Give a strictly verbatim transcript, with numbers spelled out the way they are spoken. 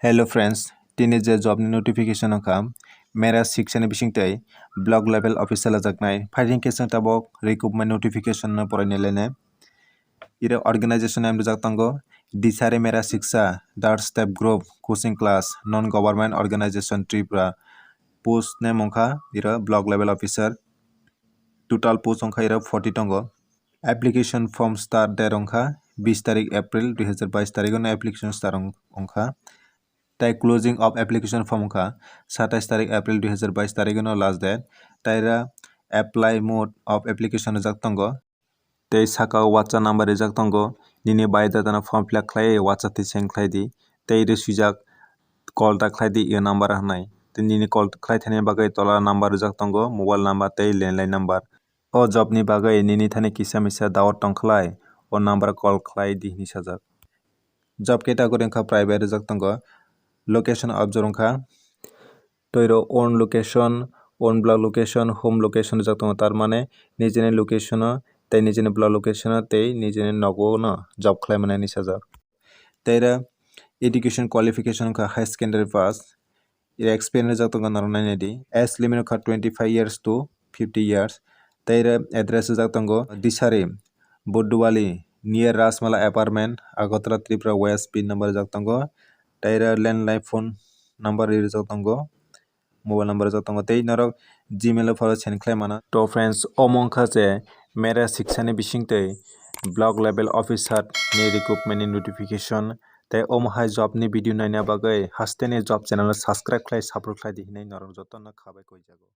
Hello friends, tini je job ni notification wngkha, Mera Shiksha ni bisingtwi block level officer lajaknai. Phaidi khe chwng tabok recruitment notification no porainai lainai. Iro organization name rijak tongo, Disari Mera Shiksha, Dart Step Group, Coaching Class, Non Government Organization Tripura. Post name wngkha iro block level officer. Total post wngkha iro forty tongo. Application form start date wngkha bis tarik April dui hazar bais tarikno application start wng-, wngkha. Tei closing of application form wngkha satais tarik April dui hazar bais tarikno last date. Tei iro apply mode of application rijak tongo. Tei saka o WhatsApp number rijak tongo. Nini biodata no form fill up khlai WhatsApp twi send khlai di. Tei iro swijak call ta khlai di, iyo number hwnwi. Tei nini call khlai thani bagwi tola number rijak tongo, mobile number tei landline number. O job ni bagwi nini thani kisa misa doubt tong khlai, o number call khlai di hwnwi sajak. Job category wngkha private rijak tongo. Location abjor wngkha toiro own location, own block location, home location rijak tongo. Tar mane nijini location o tei nijini block location o tei nijini nogo no job khlai mani hwnwi sajak. Tei oro education qualification wngkha high secondary pass. Iro experience rijak tongo norok nainai di. Age limit wngkha twenty five years to fifty years. Tei oro address rijak tongo Disari, Boduwali, near Rajmala apartment, Agartala, Tripura West, pin number rijak tongo. Tei oro landline phone number rijak tongo, mobile number rijak tongo. Tei norok Gmail o phano send khlai mano. To friends, omo wngkha je Mera Shiksha ni bisingtwi block level officer ni recruitment ni notification. Tei omo hai job ni video naina bagwi haste ni job channel no subscribe khlai, support khlai di hinwi norok jotono kha bai koi jago.